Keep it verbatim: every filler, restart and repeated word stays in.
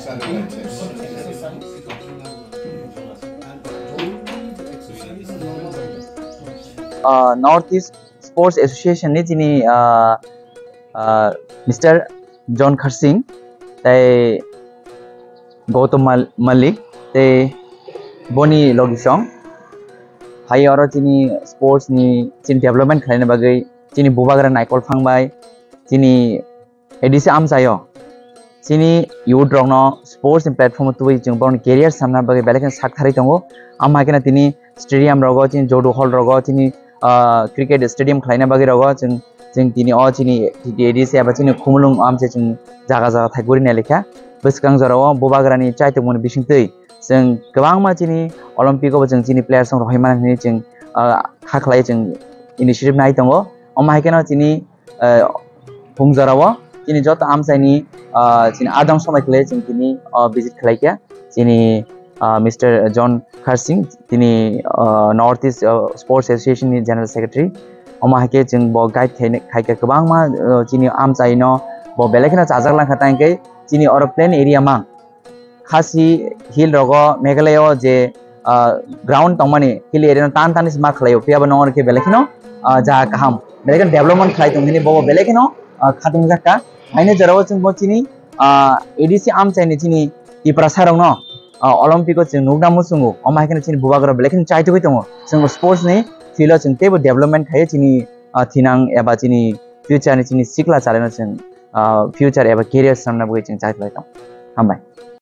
Uh, North East Sports Association ni chini, uh, uh, Mister John Kharsing tei Gautam Mal- Malik tei boni logisong hai oro chini sports ni chini development khlaina bagwi chini bubagra Naikol Phang bai chini A D C amchaio chini youth rokno sports ni platform o tubui chwng borokni career samna bagwi belai kheno sak tharwi tongo. Amo hai kheno tini stadium rogo, chini Jodu Hall rogo, chini, ah, cricket stadium khlaina bagwi rogo chwng, chwng tini o chini T T A D C eba chini Khumulwng amchai chwng jaga jaga thaigwi rina lekha. Bwskang jorao bubagrani chaitokmani bisingtwi chwng kwbangma chini Olympic o bo chwng chini players rok rohormani hinwi chwng, ah, kha khlai chwng initiative nai tongo. Omo hai kheno chini, ah, phung jorao chini joto amchaini, ah, chini adong somai khlai chwng tini, ah, visit khlai kha chini, ah, Mister John Kharsing tini, ah, North East, ah, Sports Association ni General Secretary. Omo hai khe chwng bo guide khai, khai khe kwbangma, ah, chini amchaino bo belai kheno chajak lang kha, tang khe chini oro plain area mang Khasi Hill rogo Meghalaya o je, ah, ground tongmani hill area no tan tan se ma khlaio, phiya bo nongor khe belai kheno, ah, jaga kaham belai kheno development khlai tong hini bo belai kheno, ah, khatung jakka. Haino jorao chwng bo chini, ah, A D C amchaini chini Tiprasa rokno, ah, Olympic o chwng nukna muchungo, omo hai kheno chini bubagra belai kheno chaitugwi tongo. Chwng sports ni field o chwng teibo development khaio chini, ah, thinang eba chini future ni chini sikla chalaino chwng, ah, future eba career samna bagwi chwng chai khlai tong. Hambai.